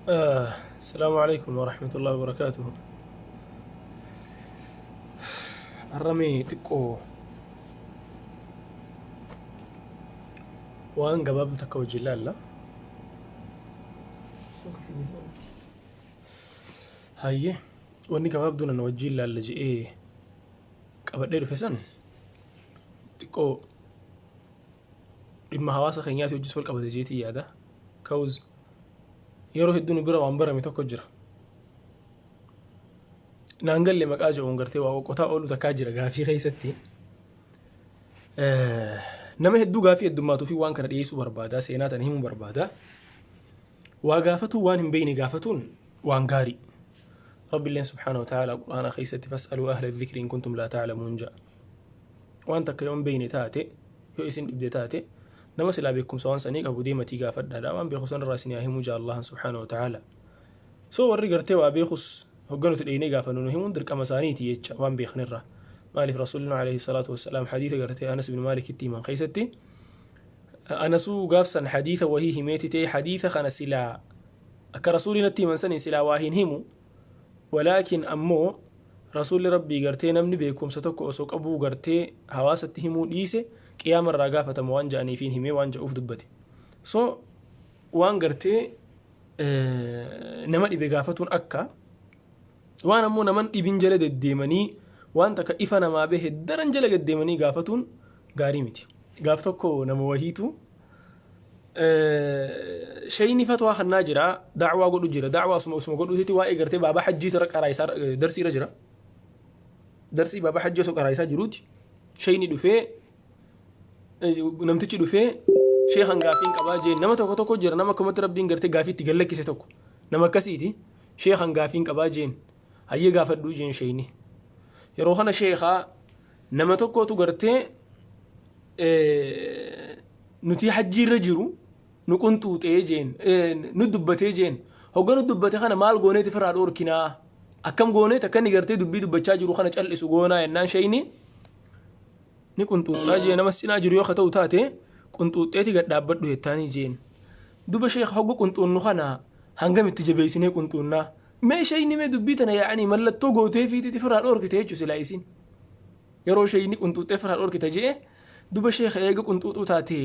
Asalaamu alaikum warahmatullahi wabarakaatuhu. Har'a mee xiqqoo waan gabaabduu takka wajjin laalla. Hayyee wanni gabaabduu nana wajjin laalla je'ee qabadhee dhufe san xiqqoo dhimma hawaasa keenyaati wajjis wal qabate jeetii yaada. Kawuz yeroo hedduu nu bira waan barame tokko jira. Naan galle maqaa jedhuun gartee waa qoqqotaa oolu takkaa jira gaafii keessatti. Nama hedduu gaafii heddummatuu fi waan kana dhiyeessuu barbaada seenaa tana himuu barbaada. Waa gaafatuu waan hin beekne gaafatuun waan gaarii. Rabbiilleen subhaanahu wa ta'ala quraana keessatti fas'aluu ahla dhikri in kuntum laa ta'lamuun ja'a. Waan takka yoo hin beekne taate yoo isin dhibde taate nama silaa beekumsa waan sanii qabu deematii gaafadhaadha waan beeku sanirraa isin haa himuu jaa Allahan subhaanahu wa ta'ala. So warri gartee waa beekus hogga nuti dheeynee gaafannu nu himuun dirqama isaaniiti jecha waan beeknirraa. Maaliif Rasuulli alayhi salaatu wassalaam hadiisa gartee Anas ibn Maalikitti himan keessatti Anasuu gaafsan hadiisa wahii himeeti ta'e hadiisa kana silaa akka Rasuulli natti himan saniin silaa waa hin himu walaakin ammoo Rasuulli Rabbii gartee namni beekumsa tokko osoo qabuu gartee hawaasatti himuu dhiise qiyaama irraa gaafatama waan ja'aniifiin himee waan ja'uuf dubbate. So waan gartee nama dhibe gaafatuun akka waan ammoo naman dhibin jala deddeemanii waan takka ifa namaa bahe daran jala deddeemanii gaafatuun gaarii miti. Gaaf tokko nama wahiitu shayni fatwaa kannaa jira da'waa godhu jira da'waa osuma osuma godhuutitti waa'ee gartee baaba hajjii irra qaraa isaa darsii irra jira. Darsii baaba hajjii osoo qaraa isaa jiruuti shayni dhufee namtichi dhufee sheekan gaafiin qabaa jeen nama tokko tokko jira nama akkamatti rabbiin gartee gaafii itti gallakkise tokko nama akkasiiti sheekan gaafiin qabaa jeen hayyee gaafadhuu jeen shayni yeroo kana sheekaa nama tokkotu gartee nuti hajjii irra jiru nu qunxuuxee jeen nu dubbatee jeen hogga nu dubbate kana maal gooneeti firraa dhoorkinaa akkam gooneet akka inni gartee dubbii dubbachaa jiru kana cal'isu goonaa jennaan shayni ni qunxuuxxaa jee nama cinaa jiru yoo ka ta'u taate qunxuuxxeeti gad dhaabbadhu jettaanii jeen duba sheekh hogga qunxuunnu kana hangam itti jabeessinee qunxuunnaa mee shayni mee dubbii tana yaa'anii mallattoo gootee fiitiiti firraa dhoorkite jechuu silaa isin yeroo shayni qunxuuxxee firraa dhoorkite jee duba sheekh eega qunxuuxuu taate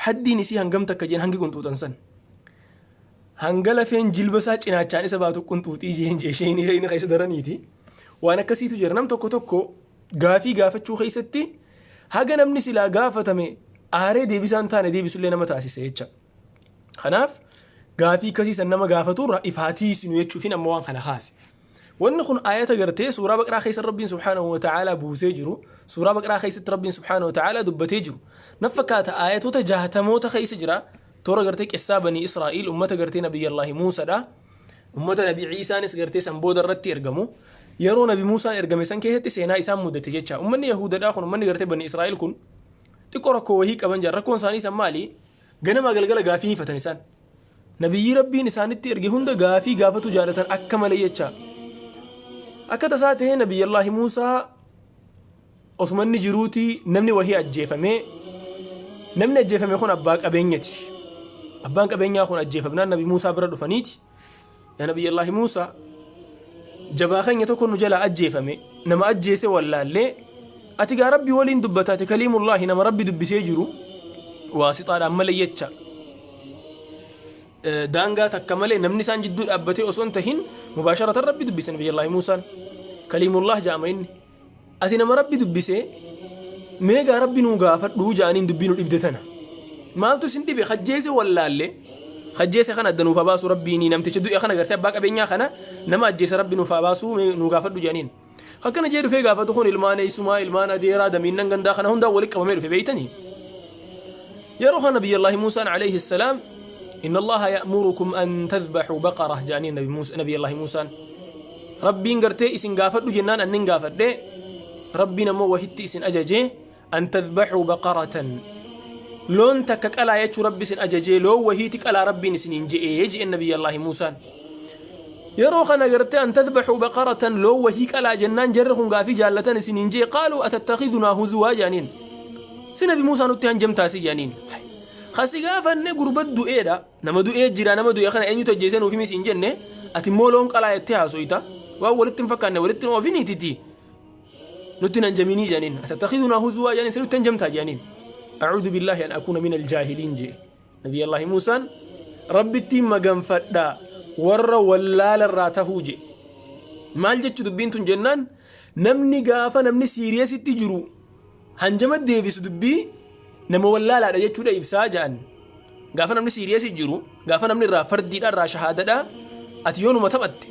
haddiin isii hangam takka jeen hangi qunxuuxan san hanga lafeen jilba isaa cinaachaan isa baatu qunxuuxii jeen jee shayni shayni keessa daraniiti waan akkasiitu jira nam tokko tokko gaafii gaafachuu keessatti haga namni silaa gaafatame aaree deebisaan taane deebisullee nama taasise jecha. Kanaaf gaafii akkasii san nama gaafaturra ifaa tiisinu jechuufin amma waan kana kaase. Wanni kun ayata gartee suuraa baqraa keessa Rabbiin subhaanahu wa ta'aalaa buusee jiru suuraa baqraa keessatti Rabbiin subhaanahu wa ta'aalaa dubbatee jiru. Na fakkaata ayatoota jaatamoota keessa jira toora gartee qissaa banii Israa'iil ummata gartee Nabiyyallaahi Muusadha. Ummata Nabi Iisaanis gartee san booda irratti ergamu. Yeroo Nabi Muusaan ergame san keessatti seenaa isaan mudate jecha. Ummanni Yahuudadhaa kun ummanni gartee Bani Israa'el kun xiqqoo rakkoo wahii qaban jira. Rakkoon isaanii san maali? Ganamaa galgala gaafii ni fatan isaan. Nabiyyii Rabbiin isaanitti erge hunda gaafii gaafatu jaalatan akka malee jecha. Akka tasaa ta'ee Nabiyyallaahi Muusaa osuma inni jiruuti namni wahii ajjeefame. Namni ajjeefame kun abbaa qabeenyati. Abbaan qabeenyaa kun ajjeefamnaan Nabi Muusaa bira dhufaniiti. Yaa Nabiyyallaahi Muusaa jabaa keenya tokko nu jalaa ajjeefame nama ajjeese wallaallee ati gaa Rabbi waliin dubbata ati kaliimullaahi nama Rabbi dubbisee jiru waasixaadhaan malee jecha. Daangaa takka malee namni isaan jidduu dhaabbatee osoo hin tahin mubaasharatan Rabbi dubbise Nabiyyallaahi Muusaan. Kaliimullaah jedhama inni. Ati nama Rabbi dubbisee mee gaa Rabbi nuu gaafadhuu ja'aniin dubbii nu dhibde tana. Maaltu isin dhibe kajjeese wallaalle kajjeese kana adda nuuf haa baasu Rabbiini namticha du'e kana gartee abbaa qabeenyaa kana nama ajjeese Rabbi nuuf haa baasu mee nuu gaafadhu ja'aniin. Akkana jee dhufee gaafatu kun ilmaan eessumaa ilmaan adeeraa damiinnan gandaa kana hundaa walitti qabamee dhufe beeytanii. Yeroo kana Nabiyyallaahi Muusaan alayhi salaam inna Allaha ya'murukum an tadhbaxuu baqara ja'aniin Nabi Muusa Nabiyyallaahi Muusaan. Rabbiin gartee isin gaafadhu jennaan annin gaafadhe Rabbiin ammoo wahitti isin ajaje an tadhbaxuu baqaratan loon takka qalaa jechuu Rabbi isin ajajee loon wahiiti qalaa Rabbiin isiniin je'ee je'en Nabiyyallaahi Muusaan. Yeroo kana gartee an tadhbaxuu baqaratan loon wahii qalaa jennaan jarri kun gaafii jaallatan isiniin je'e qaaluu atattakidunaa huzuwaa jedhaniin. Si Nabi Muusaa nutti hanjamtaasi jedhaniin. Kasi gaafanne gurba du'eedha. Nama du'ee jira, nama du'e kana eenyutu ajjeesee nuuf himi siin jenne, ati immoo loon qalaa jettee haasoyta. Waan walitti hin fakkaanne walitti hin oofiniititi. Nutti hin hanjaminii jedhaniin. Atattakhidunaa huzuwaa jedhaniin, si nutti hanjamtaa jedhaniin. A'uudhu billaahi an akuuna min aljaahiliin jee. Nabi Allaahi Muusaan Rabbittiin maganfadha warra wallaala irraa tahuu jee. Maal jechu dubbiin tun jennaan, namni gaafa namni siiriyasitti jiru hanjama deebisu dubbii nama wallaalaadha jechuudha ibsaa ja'an. Gaafa namni siiriyasii jiru, gaafa namni irraa fardiidha, irraa shahaadadha, ati yoo numa taphatte,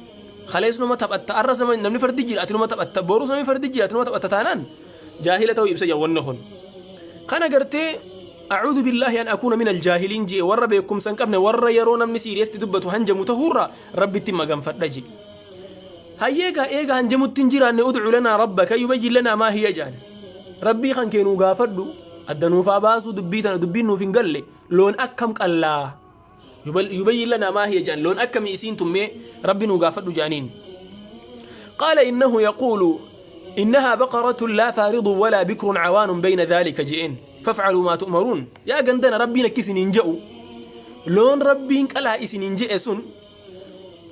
kalees numa taphatta, arras namni fardi jira ati numa taphatta, borus namni fardi jira ati numa taphatta taanaan jaahila ta'uu ibsa ja'an wanni kun. Kana gartee a'uudhu billaahi an akuuna min aljaahiliin je'e, warra beekumsa hin qabne, warra yeroo namni siiriyasti dubbatu hanjamu ta'uurraa Rabbitti maganfadha je'e. Hayyee egaa, eega hanjamutti hin jiraanne, ud'u lanaa rabbaka yubayyin lanaa maa hiya jedhan. Rabbii kan kee nuu gaafadhu, adda nuuf haa baasuu dubbii tana, dubbiin nuuf hin galle, loon akkam qallaa. Yubayyin lanaa maa hiya jedhan, loon akkamii isiin tummee Rabbi nuu gaafadhu jedhaniin. Qaala innahu yaquulu innahaa baqaratun laa faaridun walaa bikrun cawaanun bayna dhaalika je'een. Fafcaluu maa tu'maruun. Yaa gandana, Rabbiin akki isiniin je'u, loon Rabbiin qalaa isiniin je'e sun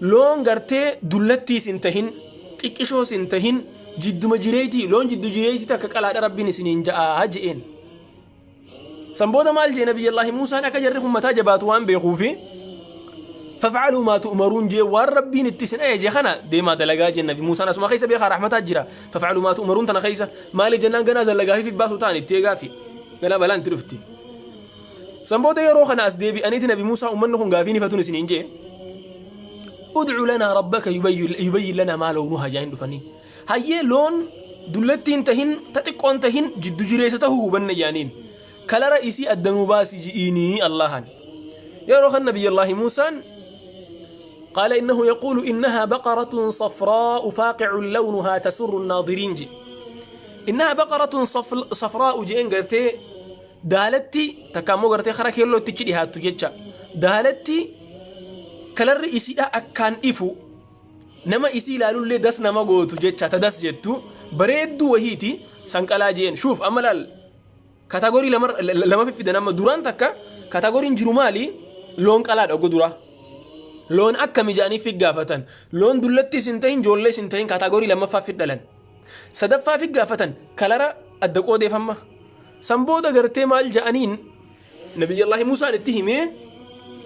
loon gartee dullattiis hin tahin, xiqqishoos hin tahin, jidduma jireetii, loon jiddu jireetii takka qalaadha Rabbiin isiniin ja'aa je'een. San booda maal jee Nabiyyallaahi Muusaan? Akka jarri kun mataa jabaatu waan beekuufi, fafcaluu maa tu'maruun jee, waan Rabbiin itti isin ajaje kana deemaa dalagaa jee Nabi Muusaan. Asuma keessa beekaa rahmataa jira fafcaluu maa tu'maruun tana keessa. Maaliif jennaan, ganaa zallagaa fi baasuu ta'an itti eegaafi ganaa balaan itti dhufti. San booda yeroo kana as deebi'aniiti Nabi Muusaa, ummanni kun gaafiin ifatun isiniin jee, ud'u lanaa rabbaka yubayyin lanaa maa lawnuhaa jedhanii dhufanii. Hayyee, loon dullattiin tahin, ta xiqqoon tahin, jiddu jireessa tahuu hubanne jedhaniin. Kalara isii adda nuu baasi ji'iinii Allahan. Yeroo kan Nabiyyallaahi Muusaan qaala innahu yaquulu innahaa baqaratun safraa'u faaqi'un lawnuhaa tasurru naadiriin jedhe. Innahaa baqaratun safraa'u je'een, gartee daalatti takka ammoo gartee kara keellootti dhihaattu jecha, daalatti kalarri isiidha akkaan ifu, nama isii ilaalullee das nama gootu jecha, ta das jettu bareedduu wahiiti sanqalaa jeen. Shuuf, amma laal, category lama lama fiffidan. Amma duraan takka categoryn jiru maali? Loon qalaadha. Oggo duraa loon akkami jedhanii fi gaafatan, loon dullattis hin tahin, ijoollees hin tahin, category lammaffaa fidhalan. Sadaffaa fi gaafatan, kalara adda qoodeefamma. San booda gartee maal ja'aniin? Nabiyyallaahi Muusaan itti himee,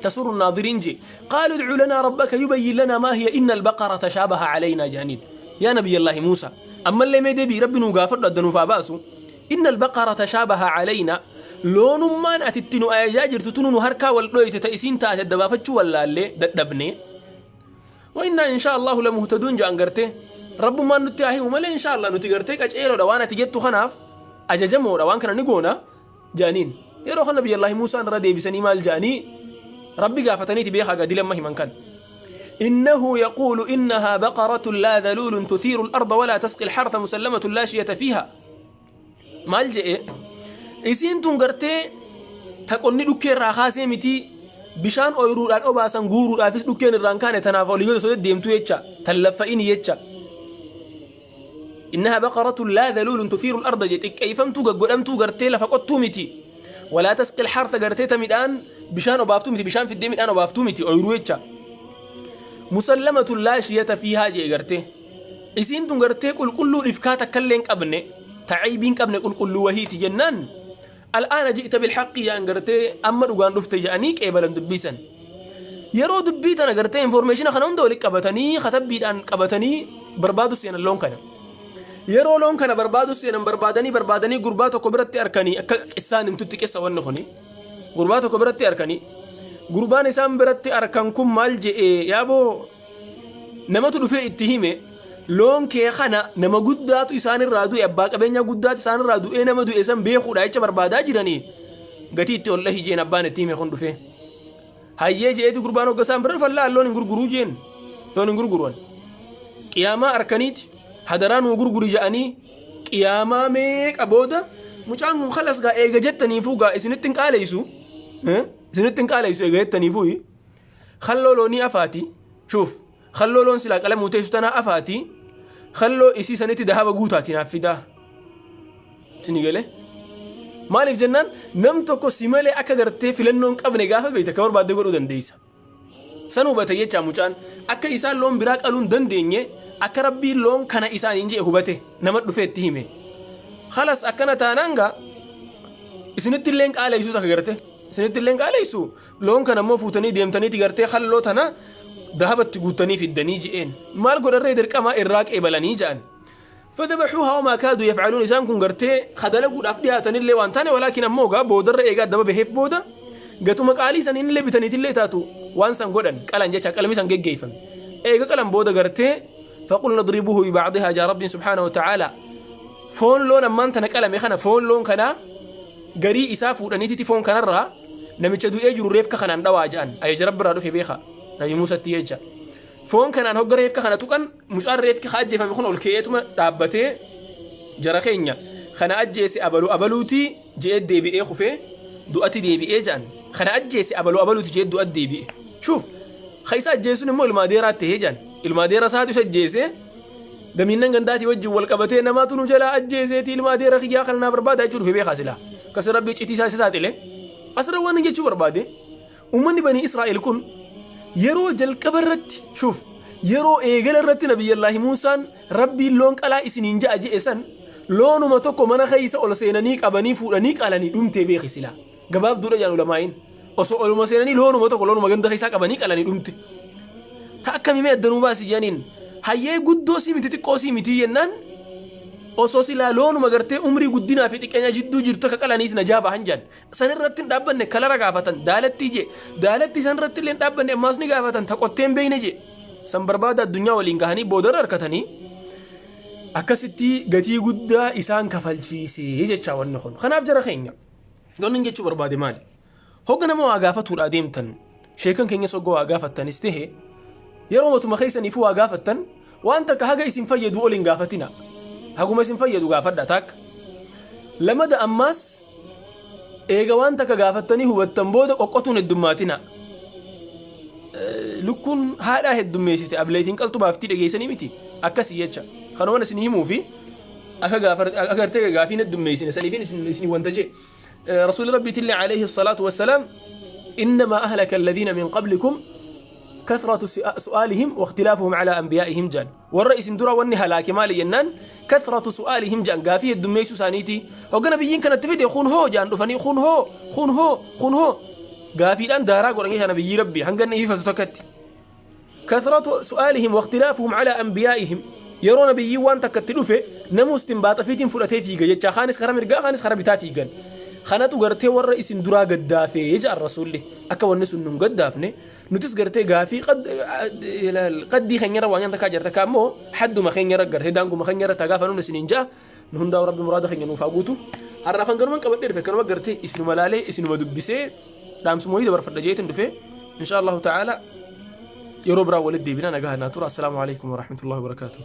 tasurru naadiriin je. Qaalu ud'u lanaa rabbaka yubayyin lanaa maa hiya inna albaqara tashaabaha calaynaa ja'aniin. Yaa Nabiyyallaahi Muusaa, ammallee mee deebii Rabbi nuu gaafadhu, adda nuuf haa baasu. Inna albaqara tashaabaha calaynaa, loonummaan ati itti nu ajajaa jirtu tunu nu harkaa wal dhoyte, ta isiin taate adda baafachuu wallaallee dadhabne. Wa innaa inshaa Allahu lamuhtaduun ja'an, gartee Rabbummaan nutti haa himu malee inshaa Allah nuti gartee qaceeloodha, waan ati jettu kanaaf ajajamoodha, waan kana ni goona ja'aniin. Yeroo kana Nabiyyallaahi Muusaan irra deebisanii maal ja'anii? Rabbi gaafataniiti beekaa gadi lamma himan kan. إنه يقول إنها بقرة لا ذلول تثير الأرض ولا تسقي الحرث مسلمة لا شية فيها. Maal je'e? Isiin tun gartee ta qonni dhukkee irraa kaasee miti, bishaan ooyiruudhaan obaasan guuruudhaafis dhukkeen irraan kaane, tanaaf olii gadi osoo deddeemtu jecha, tan laffa'ini jecha. إنها بقرة لا ذلول تثير الأرض je, xiqqeeffamtuu gaggodhamtuu gartee lafa qottuu miti. ولا تسقي الحرث gartee ta midhaan bishaan obaaftuu miti, bishaan fiddee midhaan obaaftuu miti ooyiruu jecha. مسلمة لا شية فيها jee, gartee isiin tun gartee qulqulluu dhifkaa takkallee hin qabne, ta caybii hin qabne, qulqulluu wahiiti jennaan, الآن جئت بالحق yaan, gartee amma dhugaan dhufte jedhanii qeebalan dubbisan. Yeroo dubbii tana gartee information kana hunda walitti qabatanii, katabbiidhaan qabatanii barbaadu seenan loon kana. Yeroo loon kana barbaadu seenan, barbaadanii barbaadanii gurbaa tokko biratti arkanii, akka qissaan himtutti qissa wanni kuni. Gurbaa tokko biratti arkanii, gurbaan isaan biratti arkan kun maal je'e? Yaaboo, namatu dhufee itti hime, loon kee kana nama guddaatu isaanirraa du'e, abbaa qabeenyaa guddaatu isaanirraa du'ee, nama du'e san beekuudha jecha barbaadaa jiranii, gatii itti ol dhahi jeen. Abbaan itti hime kun dhufee hayyee je'eeti. Gurbaan hogga isaan bira dhufan, laal, loon hin gurguruu jeen, loon hin gurguruwan. Qiyaamaa arkaniiti hadaraa nuu gurguri ja'anii, qiyaamaa meeqa booda mucaan kun kalas gaa eega jettaniifuu gaa isinitti hin qaaleysu, isinitti hin qaaleysu eega jettaniifuu, kalloo loonii afaati. Shuuf, kalloo loon silaa qalamuu teessu tanaa afaati, kalloo isii sanitti dahaba guutaati naaf fidaa. Isinii galee? Maaliif jennaan, nam tokko si malee akka gartee filannoo hin qabne gaafa beekte, akka barbaadde godhuu dandeessa. San hubate jecha mucaan, akka isaan loon biraa qaluu hin dandeenye, akka Rabbiin loon kana isaaniin je'e hubate. Nama dhufee itti hime. Khalas, akkana taanaan gaa isinitti illee qaaleessu takka garte, isinitti illee qaaleessu. Loon kana immoo fuutanii deemtaniiti gartee halloo tana dahabatti guuttanii fiddanii je'een. Maal godharree, dirqamaa irraa qeebalanii ja'an. فذبحوها وما كادوا يفعلون. Isaan kun gartee kadalaguudhaaf dhiyaatanillee waan taane, ولكن ammoo gaa boodarra eegaa daba baheef booda gatuma qaalii saniinillee bitaniitillee taatu waan san godhan, qalan jecha, qalmi san geggeeffame. Eega qalan booda gartee فقلنا اضربوه ببعضها jaa Rabbiin سبحانه وتعالى. Foon loon ammaan tana qalame kana, foon loon kanaa garii isaa fuudhaniititi foon kanarraa namicha du'ee jiru reefka kanaan dhawaa ja'an. Ajaja Rabbi irraa dhufe beeka Nabi Muusatti jecha. Foon kanaan hogga reefka kana tuqan, mucaan reefki ka ajjeefame kun ol ka'eetuma dhaabbatee, "Jara keenya, kana ajjeese abalu abaluutii," je'ee deebi'ee kufee du'atti deebi'ee ja'an. "Kana ajjeese abalu abaluuti," je'ee du'atti deebi'e. شوف, ka isa ajjeesuun immoo ilma adeeraa ta'ee ja'an. Ilma adeera isaatu isa ajjeese. Damiinnan gandaatii wajjin wal qabatee, "Namaatu nu jalaa ajjeeseeti, ilma adeera kiyyaa kana naa barbaada," jechuu dhufe beekaa. Silaa kasi Rabbii citii isaa isa saaxile. Asirra waan jechuu barbaade, uummanni Banii Israa'el kun yeroo jalqaba irratti, شوف, yeroo eegala irratti Nabiyyallaahi Muusaan Rabbiin loon qalaa isiniin ja'a je'e san, loonuma tokko mana keessa ol seenanii qabanii fuudhanii qalanii dhumtee beeki. Silaa gabaabduudha jedhan ulamaa'iin. Osoo oluma seenanii loonuma tokko, loonuma ganda keessaa qabanii qalanii dhumte. Ta akkamii addanuu baasi jedhaniin, hayyee, guddoo sii miti, xiqqoo sii miti jennaan, osoo silaa loonuma gartee umrii guddinaa fi xiqqeenya jidduu jirtu akka qalaniis najaa bahan jedhan. San irratti hin dhaabbanne, kalara gaafatan, daalattii je. Daalattii san irratti illee hin dhaabbanne, ammaas ni gaafatan, ta qotteen beeyne je. San barbaada addunyaa waliin gahanii boodarra harkatanii akkasitti gatii guddaa isaan kafalchiisee jecha wanni kun. Kanaaf jara keenya, wanni jechuu barbaade maali? Hogga nama waa gaafatuudha deemtan, sheekan keenya sogga waa gaafattanis tahe, yeroo matuma keessaniifuu waa gaafattan, waan takka haga isin fayyadu ol hin gaafatina. Haguma isin fayyadu gaafadha takka. Lamada ammaas, eega waan takka gaafattanii hubattan booda qoqqotuun heddummaatina. Lukkuun haadhaa heddummeessite ableetiin qaltu baaftii dhageessanii miti, akkasii jecha. Kanumaan isin himuu fi akka gartee gaafiin heddummeessine saniifin isin wanta jee. Rasuulli Rabbiitillee عليه الصلاة والسلام إنما أهلك الذين من قبلكم كثرة سؤالهم واختلافهم على أنبيائهم جان. Warra isin dura wanni halaake maali jennaan, كثرة سؤالهم jaan, gaafii heddummeessuu isaaniiti. Hogga nabiyyiin kanatti fide, kun hoo jaan, dhufanii kun hoo, kun hoo, kun hoo, gaafiidhaan daaraa godhan jecha nabiyyii Rabbii hanga inni ifatu takkatti. كثرة سؤالهم واختلافهم على أنبيائهم. Yeroo nabiyyiin waan takkatti dhufe, namu istinbaaxa fiitiin fudhatee fiiga jecha, kaanis kara mirgaa, kaanis kara bitaa fiigan. Kanatu gartee warra isin duraa gaddaafee jedhan Rasuulli. Akka wanni sun nun gaddaafne, nutis gartee gaafii qaddii keenyarra waan nyaata kaa jirta ka ammoo hadduma keenyarra, gartee daanguma keenyarra tagaa fanuun isiniin ja'a. Nu hundaa Rabbi muraada keenya nuuf haa guutu. Har'a afaan ganuman qabadhee dhufe, kanuma gartee isinuma laalee isinuma dubbisee dhaamsuma wayii dabarfadha jeetin dhufe. إن شاء الله تعالى yeroo biraa walitti deebina. Nagaa naa tura. السلام عليكم ورحمة الله وبركاته.